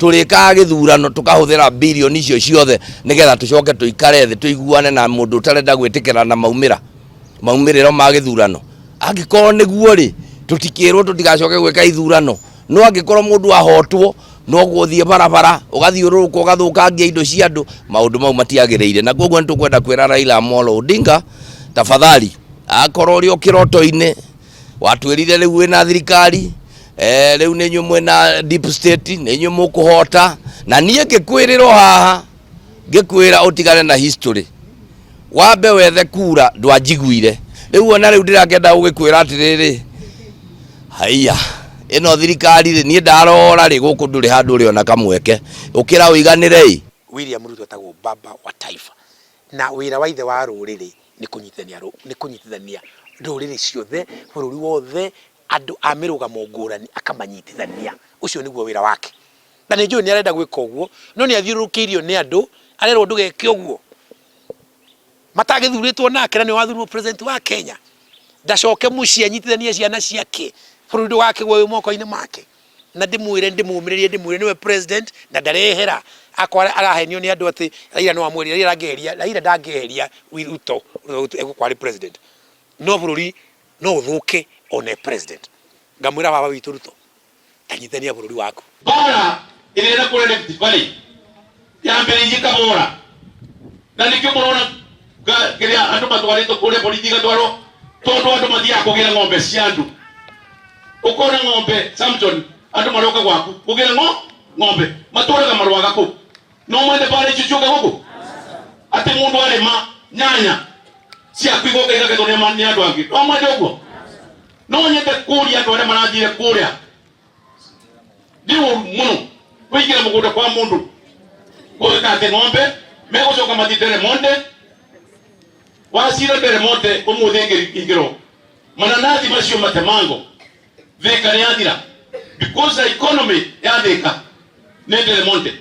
Tũrĩkaga gĩthurano tũkahũthĩra birioni icio ciothe nĩgetha tũcoke tũikare thĩ tũiguane na mũndũ ũtarenda gwĩtĩkĩra na maumĩra maumĩrĩro ma gĩthurano. Angĩkorwo nĩguo rĩ, tũtikĩrwo tũtigacoke gwĩka ithurano. No angĩkorwo mũndũ ahotwo no gũthiĩ barabara ũgathiũrũrũka ũgathũkangia indo cia andũ, maũndũ mau matiagĩrĩire. Na koguo nĩ tũkwenda kwĩra Raila Amolo Odinga, tafadhali, akorwo ũrĩ o kĩroto-inĩ, watwĩrire rĩu wĩna thirikari, rĩu nĩ inyuĩ mwĩna deep state, nĩ inyuĩ mũkũhota. Na niĩ ngĩkwĩrĩra o haha, ngĩkwĩra ũtigane na history, wambe wethe kura, ndwanjiguire. Rĩu ona rĩu ndĩrakĩenda gũgĩkwĩra atĩrĩrĩ, haiya, ĩno thirikari rĩ, niĩ ndarora rĩ, gũkũ ndũrĩ handũ ũrĩona kamweke, ũkĩra ũiganĩre ĩ. William Ruto etagwo baba wa taifa, na wĩra wa ithe wa rũrĩrĩ nĩ kũnyitithania nĩ kũnyitithania ndũrĩrĩ ciothe, bũrũri wothe, andũ a mĩrũgamo ngũrani akamanyitithania. Ũcio nĩguo wĩra wake. Na nĩ njũĩ nĩ arenda gwĩka ũguo, no nĩ athiũrũrũkĩirio nĩ andũ, arerwo ndũgeke ũguo. Matagĩthurĩtwo nake na nĩwe wathurwo president wa Kenya. Ndacoke mũciĩ anyitithanie ciana ciake, bũrũri ndũgakĩgwe wĩ moko-inĩ make. Na ndĩmwĩre, ndĩmũmĩrĩrie, ndĩmwĩre nĩwe president na ndarehera. Akorwo arahenio nĩ andũ atĩ Raila no amweherie, Raila ndangĩeheria, Raila ndangĩeheria Ruto, Ruto egũkorwo arĩ president. No bũrũri no ũthũke ona e president. Ngamwĩra baba witũ Ruto, tanyithania bũrũri waku. Mbara ĩrĩa ĩna kũrĩa Rift Valley yambĩrĩirie Kabora, na nĩkĩo mũrona kĩrĩa andũ matwarĩtwo kũrĩa borithi igatwarwo, tondũ andũ mathiaga kũgĩra ng'ombe cia andũ. Ũkona ng'ombe Samson, andũ maroka gwaku kũgĩra ng'ombe, matũraga marũaga kũu. No mwende mbara icio ciũke gũkũ, atĩ mũndũ arĩma nyanya ciaku igoka igagethwo nĩ andũ angĩ? No mwende ũguo? No nyende kũria andũ arĩa marathiire kũrĩa, nĩ ũru mũno kũingĩra mũgũnda kwa mũndũ gwĩka atĩ ng'ombe megũcoka mathiĩ Deremonte wacira Deremonte ũmũthĩ ingĩrwo mananathi macio matemango. Thika nĩ yathira because the economy ya Thika nĩ Deremonte.